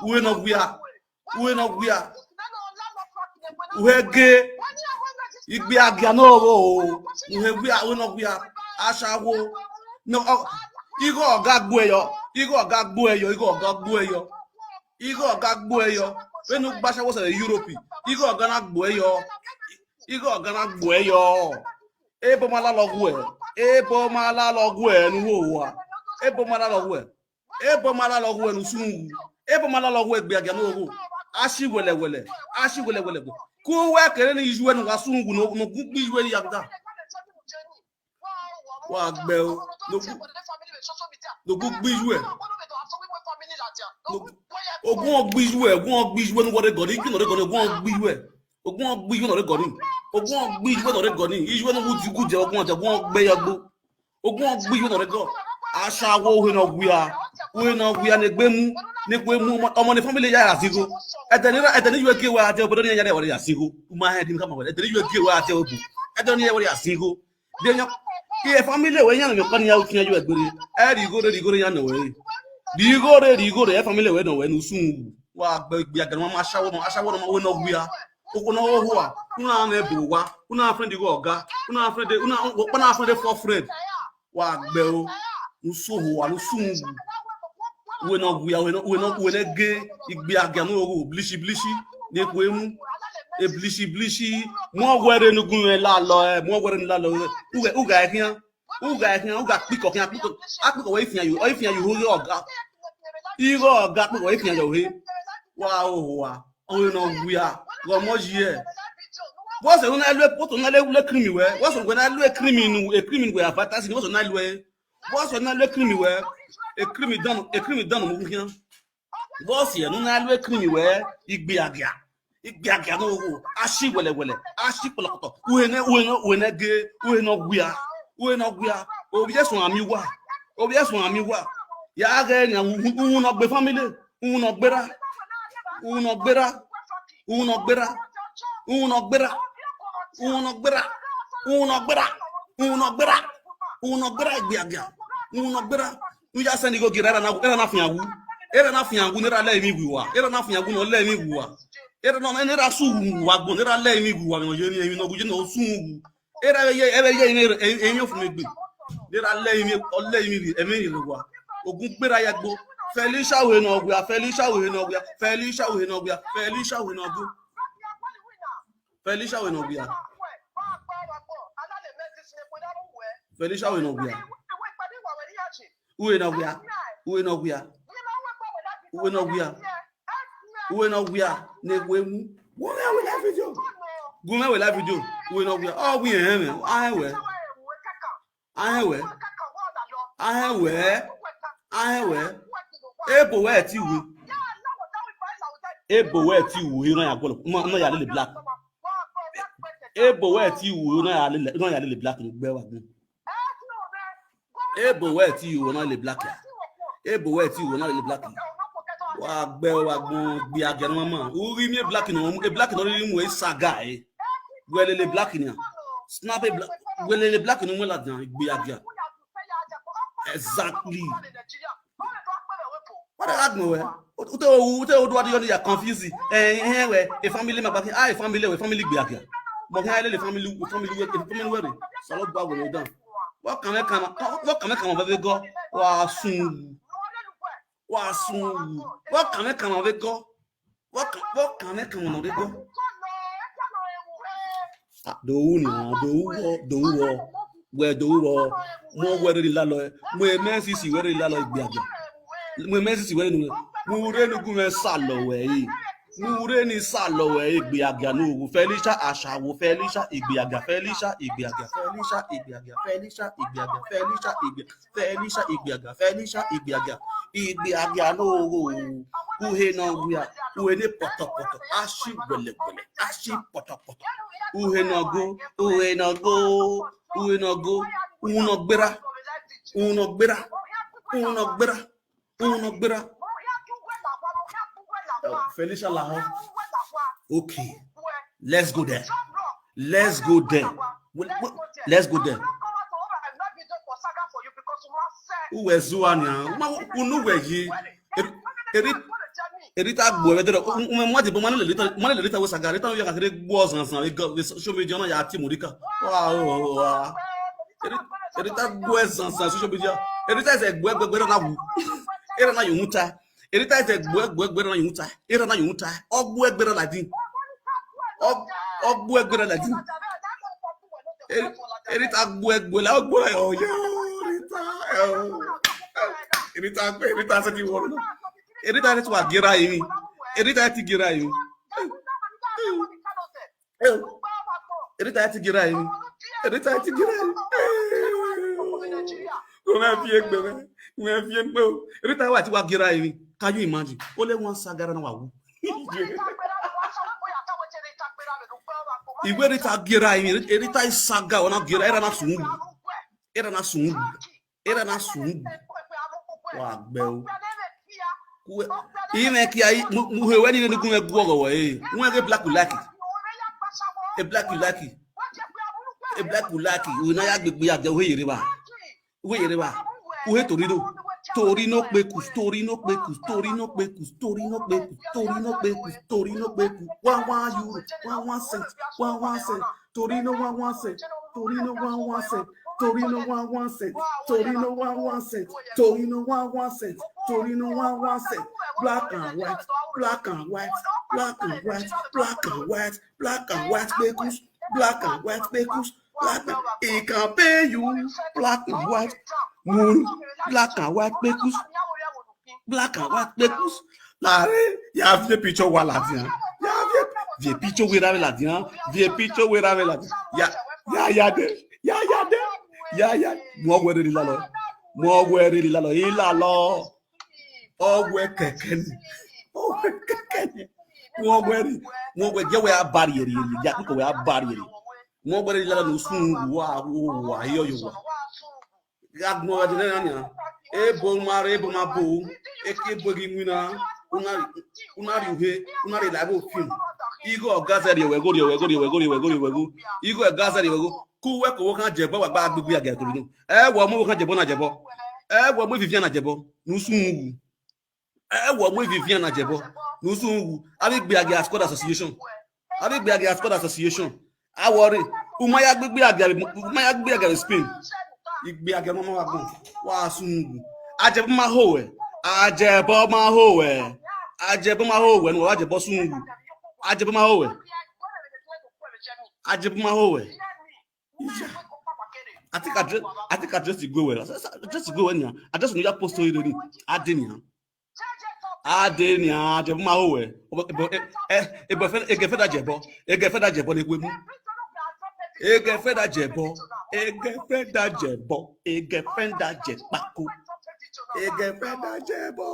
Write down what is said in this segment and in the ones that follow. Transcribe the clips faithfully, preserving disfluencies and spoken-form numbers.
Uhe ne ọ wia, uhe ne ọ wia. Uhe ge, igbe agia ne ọ gho, uhe wia, uhe ne ọ wia. Ashawo. No, ọ, igho ọga gbuẹ yọ, igho ọga gbuẹ yọ, igho ọga gbuẹ yọ. Igho ọga gbuẹ yọ. Vbene u gba ashawo sẹ vbe Europe, igho ọga na gbuẹ yọ. Igho ọga na gbuẹ yọ. Ebo ma lalọ ghuẹ, ebo ma lalọ ghuẹ ne u hoho a. Ebo ma lalọ ghuẹ. Ebo ma lalọ ghuẹ ne u sunu wu. Ebo ma lalọ ghuẹ igbe agia ne ọ gho. A si wẹlẹwẹlẹ, a si wẹlẹwẹlẹ gbe. Ku uwẹ kere ne iyuẹ ne uwa sunu wu ne ogun gbe iyuẹ ya ga. Wa gbẹ o. Ne ogun, ne ogun gbe iyuẹ. Ne ogun, ogun ọ gbe iyuẹ, ogun ọ gbe iyuẹ ne uwẹ rre gọni, iye ne ọ rre gọni, ogun ọ gbe iyuẹ. Ogun ọ gbe iyuẹ ne ọ rre gọni. Ogun ọ gbe iyuẹ ne ọ rre gọni. Iyuẹ ne ọ wu di ugu jẹ, ogun ọ jẹ, ogun ọ gbe ya gbo. Ogun ọ gbe iyuẹ ne ọ rre gọ. Ashawo, uhe ne ọ wia. Uhe ne ọ wia ne egbe mu, ne egbe mu ọmọ, ọmọ ne family ya ya zigho. Ẹdẹ ne, ẹdẹ ne iyuẹ gie wẹ a dia obọ, ẹdẹ ne iran ya wẹ ya zigho. U ma hẹn di khama wẹ, ẹdẹ ne iyuẹ gie wẹ a dia obọ, ẹdẹ ne iran ya wẹ ya zigho. De yan, e family wẹ iran ne ọkpa ne iran khian yu ẹgbẹre. Ẹ rhie igho rre, rhie igho rre iran nọ wẹ re. Rhie igho rre, rhie igho rre, e family wẹ nọ wẹ ne u sunu wu. Wa gbe igbe agia ne ọ ma ashawo nọ, ashawo nọ ma, uhe ne ọ wia. Okhuo ne ọ hoho a, u na mwẹ ebo owa, u na friend igho ọga, u na friend, u na, ọkpa na friend four friend. Wa gbe o, ne u sunu wu, ne u sunu wu. Uhe ne ọ wia, uhe ne, uhe ne, uhe ne ge, igbe agia ne ọ gho, blishi blishi, ne ekhue mu, e blishi blishi, mu ọghuẹ rre ne u gu mwẹ lalọ, ẹ, mu ọghuẹ rre ne u lalọ, ẹ, u gha, u gha khian, u gha khian, u gha kpikọ khian, kpikọ, akpikọ wẹ i fian yo, ọ i fian yo, igho ọga, igho ọga, akpikọ wẹ i fian yo he, wa hoho a. Uhe ne ọ wia, ghe ọmọ yi ẹ. Vbọzẹ ne u na lu, vbọzẹ ne u na lu cream wẹ, vbọzẹ wẹ na lu cream nu, cream wẹ advertise ni, vbọzẹ ne u na lu ẹre. Vbọzẹ ne u na lu cream wẹ, cream dan, cream dan mu khian. Vbọzẹ ne u na lu cream wẹ, igbe agia. Igbe agia ne ọ gho, a si wẹlẹwẹlẹ, a si kpọlọkọtọ. Uhe ne, uhe ne, uhe ne ge, uhe ne ọ wia, uhe ne ọ wia. Ovbi ẹsuẹn a miẹn uwa, ovbi ẹsuẹn a miẹn uwa. Ya ghẹ nian, uhunmwu ne ọ gbe family. Uhunmwu ne ọ gberra, uhunmwu ne ọ gberra, uhunmwu ne ọ gberra, uhunmwu ne ọ gberra, uhunmwu ne ọ gberra, uhunmwu ne ọ gberra, uhunmwu ne ọ gberra, uhunmwu ne ọ gberra igbe agia, uhunmwu ne ọ gberra. Ne u ya sẹ ne igho gie erha na, erha na fian wu, erha na fian wu ne erha lẹ emwi wu uwa, erha na fian wu ne ọ lẹ emwi wu uwa, erha na, ne erha su wu uwa agbọn, ne erha lẹ emwi wu uwa, emwi ne ọ ye emwi, emwi ne ọ wu ye ne ọ su wu. Erha vbe ye, ẹvbo ye emwi, emwi ofumwegbe. Ne erha lẹ emwi, ọ lẹ emwi, emwi rre uwa. Ogun gberra ya gbo. Felicia, uhe ne ọ wia, Felicia, uhe ne ọ wia, Felicia, uhe ne ọ wia, Felicia, uhe ne ọ gho. Felicia, uhe ne ọ wia. Felicia, uhe ne ọ wia. Uhe ne ọ wia. Uhe ne ọ wia. Uhe ne ọ wia. Uhe ne ọ wia ne ekhue mu. Gu mwẹ vbe live video. Gu mwẹ vbe live video. Uhe ne ọ wia. Ọ wẹ irẹn mwẹ. A hẹn wẹ. A hẹn wẹ. A hẹn wẹ. A hẹn wẹ. Ebo wẹ ti wu. Ebo wẹ ti wu, ne ọ ya guọlọ, ne ọ ya lele black. Ebo wẹ ti wu, ne ọ ya lele, ne ọ ya lele black, ne u gbe wa gun. Ebo wẹ ti wu, ne ọ lele black ya. Ebo wẹ ti wu, ne ọ lele black ya. Wa gbe wa gun, igbe agia ne ọ ma. U ghi miẹn black nọ, e black nọ rhirhi mu e saga e. Wẹ lele black nian. Snap e black. Wẹ lele black ne u mu ladian, igbe agia. Exactly. Wẹ da gha gbẹn wẹ. U te, u te do ya confuse. Eh, eh, wẹ, e family ma gba khin, ah, e family, wẹ family igbe agia. Mọ khin a lele family, family wẹ, family wẹ rre. Osanobua wẹ ne dan. Wa kan mwẹ kan, wa kan mwẹ kan vbe gọ. Wa sun. Wa sun. Wa kan mwẹ kan vbe gọ. Wa kan, wa kan mwẹ kan vbe gọ. Ah, do wu ni, do wu wọ, do wu wọ. Wẹ do wu wọ. Mu wẹ rre ni lalọ. Mu emẹ sisi wẹ rre ni lalọ igbe agia. Mu emẹ sisi wẹ rre ni. Mu rre ni gu mwẹ salọ wẹ yi. Mu rre ni salọ wẹ yi igbe agia ne u wu. Felicia ashawo, Felicia igbe agia, Felicia igbe agia, Felicia igbe agia, Felicia igbe agia, Felicia igbe, Felicia igbe agia, Felicia igbe agia. Igbe agia ne u wu. Uhe ne ọ wia, uhe ne pọtọpọtọ, a si wẹlẹwẹlẹ, a si pọtọpọtọ. Uhe ne ọ go, uhe ne ọ go, uhe ne ọ go, uhunmwu ne ọ gberra, uhunmwu ne ọ gberra, uhunmwu ne ọ gberra, uhunmwu ne ọ gberra. Felicia lahọ. Okay, let's go there. Let's go there. Well, well, let's go there. Uwẹ zuwa nian, unu wẹ yi. Eri, eri, Rita gbuẹ vbe dẹrẹ, u, u, u, ma debo, ma lele Rita, ma lele Rita wẹ saga, Rita ya kha kherhe gbuẹ zanzan vbe ga-, vbe social media na ya tie Morika. Wa, o, o, wa. Eri-, Rita gbuẹ zanzan social media. Rita ẹsẹ gbuẹ, gbuẹ, gbuẹ na wu. Erha na yo muta. Rita ẹsẹ gbuẹ, gbuẹ, gbuẹ na yo muta. Erha na yo muta. Ọ gbuẹ gberra ladi. Ọ, ọ gbuẹ gberra ladi. E-, Rita gbuẹ gbuẹ la, ọ gbuẹ la, ọ ya, Rita, eh, Rita, Rita sẹ ti wọ na. Rita sẹ ti wa gie erha emwi. Rita sẹ ti gie erha emwi. Eh, Rita sẹ ti gie erha emwi. Rita sẹ ti gie erha emwi. Mwẹ fi egbe mwẹ. Mwẹ fi egbe o. Rita wa ti wa gie erha emwi. Can you imagine? Ole one saga na wa wu. Iwẹ Rita gie erha emwi, Rita i saga, ọ na gie erha, erha na sun wu. Erha na sun wu. Erha na sun wu. Wa gbe o. Kuẹ, imẹ kia i, mu, mu he wẹ ni ne gun mẹ guọghọ wẹ, eh. Wẹ ghe black you like. E black you like. E black you like. U na ya gbegbe ya de, u he yere ba. U he yere ba. U he Torino. Torino kpekus, Torino kpekus, Torino kpekus, Torino kpekus, Torino kpekus, Torino kpekus. One, one euro, one, one cent, one, one cent. Torino one, one cent. Torino one, one cent. Torino one, one cent. Torino one, one cent. Torino one, one cent. Torino one, one cent. Black and white, black and white, black and white, black and white, black and white kpekus, black and white kpekus, black and, he can pay you, black and white, mu, black and white kpekus, black and white kpekus. Lare, ya viẹ picture wa ladian. Ya viẹ, viẹ picture wẹ erha vbe ladian. Viẹ picture wẹ erha vbe ladian. Ya, ya, ya de, ya, ya de, ya, ya. Mu ọghe rre lalọ. Mu ọghe rre lalọ. Ilalọ. Ọghe kẹkẹ ni. Ọghe kẹkẹ ni. Mu ọghe rre. Mu ọghe je wẹ a ba rhie rhie rhie. Ya koko wẹ a ba rhie rhie. Mu ọghe rre lalọ ne usun wa, wa, wa, yo, yo, wa. Gha gbọn vbe dene na nian. Ebo ma rre, ebo ma bo. Eke ebo ghi winna. U na, u na rhie uhe, u na rhie la vbe ofin. Igho ọga zẹ rhie wẹ gho, rhie wẹ gho, rhie wẹ gho, rhie wẹ gho, rhie wẹ gho. Igho ọga zẹ rhie wẹ gho. Ku wẹ ke ọvbokhan jẹ ẹbọ, wa gba gbegbe ya gie Torino. Ẹ wẹ mu ọvbokhan jẹ ẹbọ na jẹ ẹbọ. Ẹ wẹ mu Vivian na jẹ ẹbọ. Ne usun wu. Ẹ wẹ mu Vivian na jẹ ẹbọ. Ne usun wu. Avbe igbe a gie squad association. Avbe igbe a gie squad association. A wọrre. U ma ya gbegbe ya gie, u ma ya gbegbe ya gie Spain. Igbe a gie ọmọ wa gbọn. Wa sun wu. Ajẹbọ ma ho wẹ. Ajẹbọ ma ho wẹ. Ajẹbọ ma ho wẹ. Ne uwa jẹbọ sun wu. Ajẹbọ ma ho wẹ. Ajẹbọ ma ho wẹ. Iya. I think address, I think address you go well. Address you go well nian. Address you ya post story ni. Ade nian. Ade nian, ajẹbọ ma ho wẹ. Ebo, ebo, eh, eh, ebo fe, ege fe da jẹbọ. Ege fe da jẹbọ ne we mu. Ege fe da jẹbọ. Ege fe da jẹbọ. Ege fe da jẹ kpako. Ege fe da jẹbọ.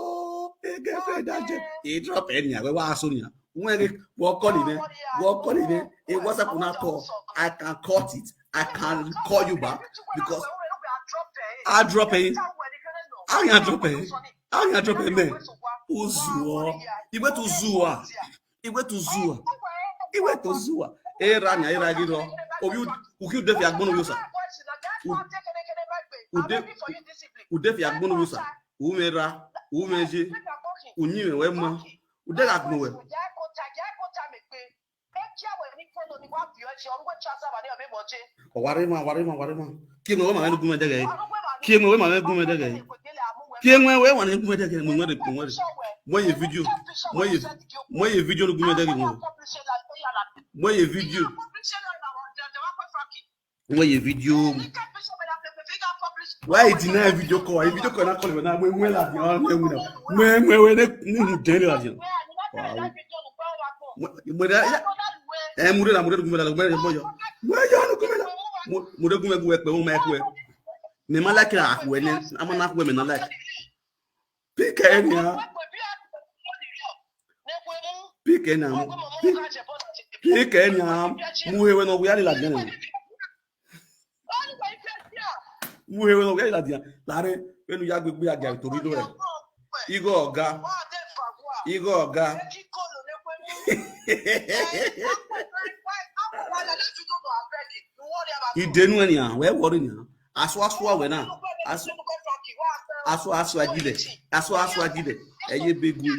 Ege fe da jẹ. E drop ẹ nian, wẹ wa so nian. Wẹ ghe, wẹ call nẹ, wẹ call nẹ, e WhatsApp na call, I can cut it, I can call you back because I drop ẹ, I can drop ẹ, I can drop ẹ, man. Uzuọ, iwẹ tu zuọ, iwẹ tu zuọ, iwẹ tu zuọ. Erha nia, erha ghi rrọọ. Ovbi u, u khin ude fi agbọn ne ovbi osa. U, ude, ude fi agbọn ne ovbi osa. U mwẹ erha, u mwẹ iye, u yin mwẹ wẹ ma. Ude gha gbọn wẹ. Ọ wa rre emwa, wa rre emwa, wa rre emwa. Kie mwẹ wẹ ma mwẹ ne gun mwẹ dẹghẹ. Kie mwẹ wẹ ma mwẹ gun mwẹ dẹghẹ. Kie mwẹ wẹ ma ne gun mwẹ dẹghẹ, mwẹ wẹ re, mwẹ wẹ re. Mwẹ ye video. Mwẹ ye, mwẹ ye video ne gun mwẹ dẹghẹ mwẹ. Mwẹ ye video. Mwẹ ye video. Why you deny video call? Video call na call na mwẹ mwẹ la di, mwẹ mwẹ na. Mwẹ mwẹ wẹ ne ne dẹn la di. Wow. Mwẹ mwẹ da ya. Eh, mure na, mure gu mwẹ da, mwẹ yo boyo. Mwẹ yo no gu mwẹ da. Mure gu mwẹ gu wẹ pe, o ma ku ẹ. Mẹ ma like a ku ẹ ne, a ma na ku ẹ, mẹ na like. Pick ẹ nian. Pick ẹ nian. Pick, pick ẹ nian. Mu he wẹ ne ọ wia ladian. Mu he wẹ ne ọ wia ladian. Lare, vbene u ya gbegbe ya gia Torino rẹ. Igho ọga. Igho ọga. Idenu ẹ nian, wẹ worry nian. Asua asua wẹ na. Asu-, asua asua jilẹ. Asua asua jilẹ. Ẹ ye be gue.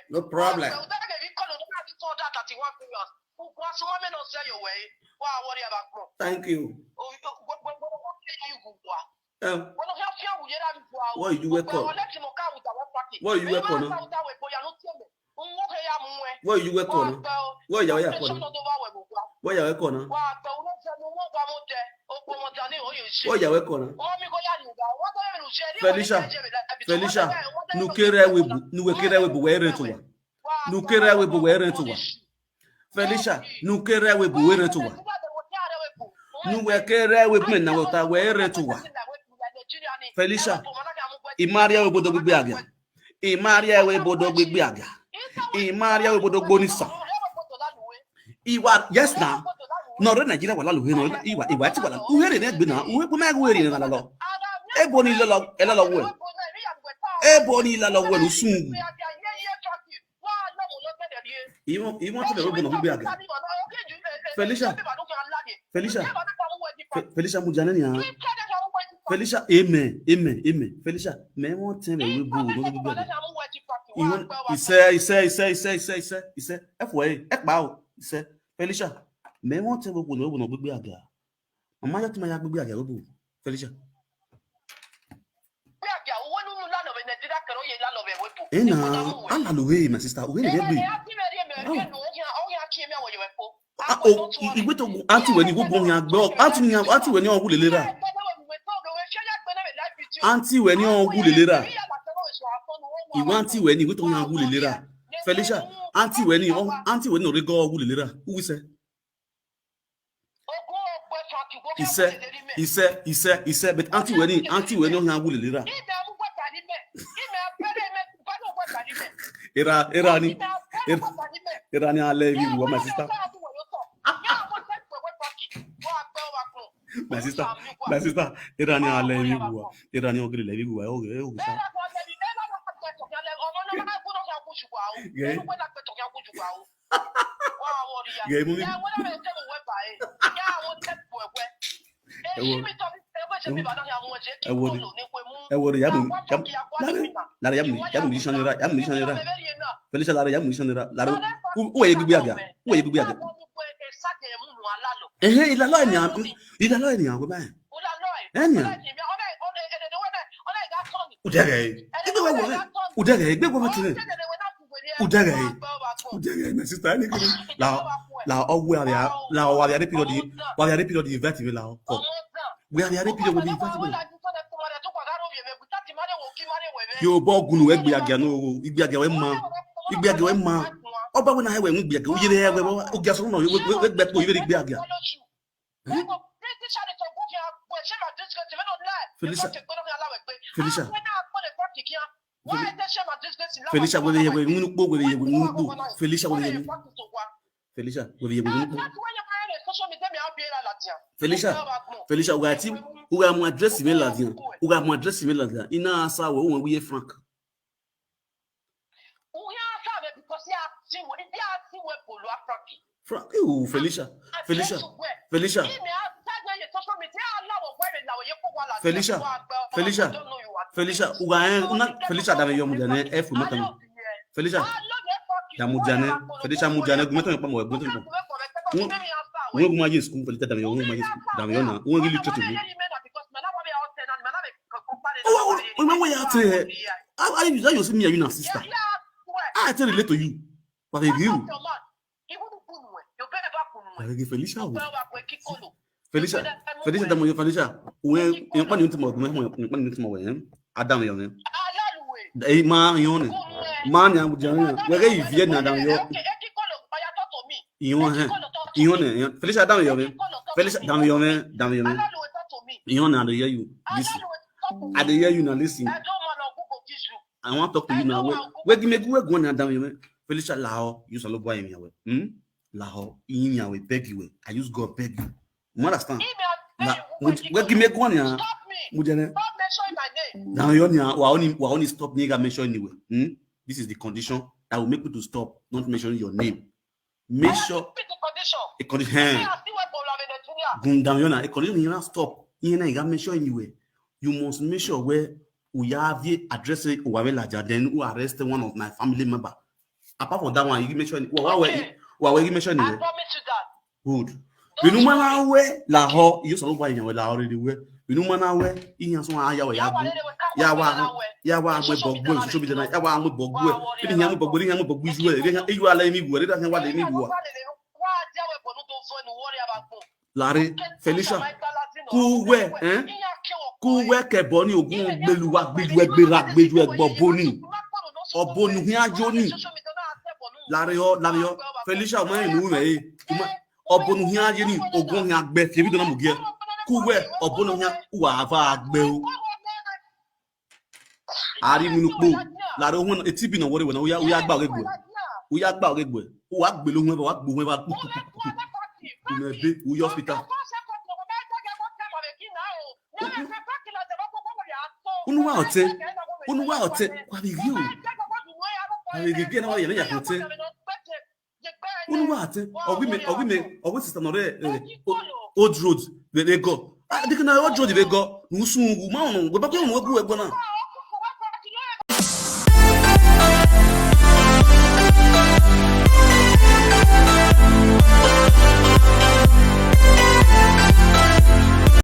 No problem. Uda kevbe ikọlọ ne a ghi call that thirty-one billion. Ugbua suma mẹ ne ọ zẹ ye owẹ, wa worry about gbọn. Thank you. O, o, gbogbo, gbogbo, gbogbo, gbogbo, gbogbo. Eh. Wẹ ne ọ khian fian wu ye ra vbe ugbua o. Wẹ yu wẹ kọ. Ugbua wẹ lẹtin mọ ka wu da wẹ party. Wẹ yu wẹ kọ na. Wẹ yu wẹ kọ na. Wẹ ya wẹ ya kọ na. Wẹ ya wẹ kọ na. Wẹ ya wẹ kọ na. Felicia, Felicia, ne u kere ẹvbo, ne uwẹ kere ẹvbo, wẹ rent uwa. Ne u kere ẹvbo, wẹ rent uwa. Felicia, ne u kere ẹvbo, wẹ rent uwa. Ne uwẹ kere ẹvbo, mẹ na wẹ ta, wẹ rent uwa. Felicia, I ma rhie ẹvbo do gbegbe agia. I ma rhie ẹvbo do gbegbe agia. I ma rhie ẹvbo do gbo ni sa. Iwa, yes na. Nọ rre Nigeria wa lalo he nọ, iwa, iwa ti wa lalo. Uhe rre ne gbe na, uhe bu na ghe uhe rre na lalo. Ebo ni lalo, ẹ lalo wẹ. Ebo ni lalo wẹ lu sun. Iwọ, iwọ ti lẹ ro gbọnọ gbegbe agia. Felicia, Felicia, Fe-, Felicia, mu dia nẹ nian. Felicia, amen, amen, amen. Felicia, mẹ i mwẹ ọtẹn vbe ẹvbo ne ọ gbegbe agia. Iwọ, isẹ, isẹ, isẹ, isẹ, isẹ, isẹ, isẹ. Ẹfuẹ, ẹkpa o, isẹ. Felicia, mẹ i mwẹ ọtẹn vbe ẹvbo ne ọ gbegbe agia. Ọ ma ya te ma ya gbegbe agia vbe ẹvbo. Felicia. Ena, a lalo he, my sister. Uhe rre egbe. Ah, o, i, i wẹ te aunty wẹ ni, wẹ bu ọhian gbe, aunty ni, aunty wẹ ni ọ wu lele ra. Aunty wẹ ni ọ wu lele ra. Iwẹ aunty wẹ ni, wẹ te ọhian wu lele ra. Felicia, aunty wẹ ni, ọ, aunty wẹ ni ọ rre gọ wu lele ra. Uwẹ sẹ. Isẹ, isẹ, isẹ, isẹ, but aunty wẹ ni, aunty wẹ ni ọ khian wu lele ra. Erha, erha ni, erha, erha ni a lẹ emwi vbe uwa, my sister. My sister, my sister, erha ni a lẹ emwi vbe uwa, erha ni ọ gele lẹ emwi vbe uwa, ọ ghe, ọ ghe sa. Ghe. Ghe, mummy. Ẹ wo, ẹ wo, ẹ wo, ya mu, ya mu, lare, lare, ya mu, ya mu, ya mu, ya mu, ya mu, ya mu, ya mu. Felicia, lare, ya mu, lare. U, u ye gbigbi agia, u ye gbigbi agia. Ehe, ilalo enian, ilalo enian, wẹ ba. Enian. Udẹghẹ, egbe wẹ wọ, udẹghẹ, egbe wẹ wọ tene. Udẹghẹ, udẹghẹ, my sister, ẹni kiri. La, la, ọ wẹ avia, la, ọ avia de period, ọ avia de period invite me la, ọ. Wẹ avia de period wẹ invite me. Yo, bọ gunu, egbe agia no, igbe agia wẹ ma, igbe agia wẹ ma. Ọba wẹ na hẹ wẹ igbe agia, u yere hẹ wẹ, u gia sọ nọ, wẹ, wẹ, wẹ gbe kpo ivbi igbe agia. Felicia, Felicia, Felicia, wẹ vbe ye wẹ unu kpo, wẹ vbe ye wẹ unu kpo. Felicia, wẹ vbe ye wẹ unu kpo. Felicia, wẹ vbe ye wẹ unu kpo. Felicia, Felicia, u gha ti, u gha mu address mwẹ ladian, u gha mu address mwẹ ladian. I na sa wẹ, u wẹ wiye Frank. Frank, oh, Felicia, Felicia, Felicia, Felicia, Felicia, Felicia, u gha rẹn, una, Felicia, da mwẹ yọ mudia nẹ, ẹ fu mẹ tama. Felicia, da mudia nẹ, Felicia, mudia nẹ, gu mẹ tama kpamọ, gu mẹ tama kpamọ. Wẹ gu ma ye school, Felicia, da mwẹ yọ, wẹ gu ma ye school, da mwẹ yọ na, wẹ ghi little to me. Oh, oh, oh, wẹ ya te hẹ. I, I, I, you see me and you na sister. I tell relate to you. But I give you. Felicia, oh. Felicia, Felicia, da mwẹ yọ, Felicia. Uwẹ, yọ kpa ni u tama, uwẹ, yọ kpa ni u tama wẹ, eh? A da mwẹ yọ mwẹ. Eh, ma yọ nẹ. Ma ni a mudia nẹ. Wẹ ghe ivie na da mwẹ yọ. Iyọn hẹn. Iyọn nẹ, iyọn. Felicia, da mwẹ yọ mwẹ. Felicia, da mwẹ yọ mwẹ, da mwẹ yọ mwẹ. Iyọn nẹ, I dey hear you. Listen. I dey hear you now, listen. I want talk to you now. Wẹ, wẹ gi mẹ gu wẹ guan na, da mwẹ yọ mwẹ. Felicia, lahọ, use Osanobua rinmwian wẹ. Hmm? Lahọ, rinmwian wẹ, beg you wẹ. I use God beg you. You understand? La, wẹ gi mẹ guan na. Mudia nẹ. Da mwẹ yọ nia, wa only, wa only stop ni gha mention anywhere. Hmm? This is the condition that will make me to stop not mentioning your name. Make sure a condition. Gun down, you know, a condition you stop. You know, you got make sure anywhere. You must make sure where we have the address, eh, we have a larger, then we arrest one of my family member. Apart from that one, I ghi mention, wa, wa wẹ, okay, wa wẹ I ghi mention I wẹ. Promise you that. Good. Don't worry. Vbene u ma na wẹ lahọ, I ye Osanobua yan wẹ lahọ rere wẹ. Vbene u ma na wẹ, iran sẹ a ya wẹ ya gu, ya wa, ya wa mu ẹbọ gu social media na, ya wa mu ẹbọ gu. Vbene iran mu ẹbọ gu, iran mu ẹbọ gu iye uẹ, iye uẹ a lẹ emwi gu uẹ, iran wa lẹ emwi gu uẹ. Lare, Felicia, ku wẹ, eh? Ku wẹ ke ẹbọ ni ogun gbele uwa gbeju ẹgbe ra gbeju ẹgbe ọbo ni. Ọbo ne u khian yo ni. Lare ọ, lare ọ. Felicia, u ma rẹn ne u mwẹ ẹre. U ma, ọbo ne u khian ye ni, ogun khian gbe fi ebi dona mu giẹ. Ku wẹ, ọbo ne u khian, uwa va gbe o. A rhie iwinna ukpo, lare ohun etibi ne ọ wọrre wẹ na, u ya, u ya gba ọghe gbe. U ya gba ọghe gbe. U wa gbele ohun ẹvbo, wa gbe ohun ẹvbo kpukpukpukpu. U mwẹ ebe, u ye hospital. Unu wa ọtẹn, unu wa ọtẹn, wa vbe ghi o. Wa vbe ghi na wa yẹ ne ya khin ọtẹn. Unu wa ọtẹn, ọ wẹ imẹ, ọ wẹ imẹ, ọ wẹ sister nọ rre, eh, o-, Old Road vbe, vbe Ẹgọ. Ah, dikẹ na Old Road vbe Ẹgọ, ne u sun uwu, ma unu, wẹ ba unu wẹ gu ẹguae na.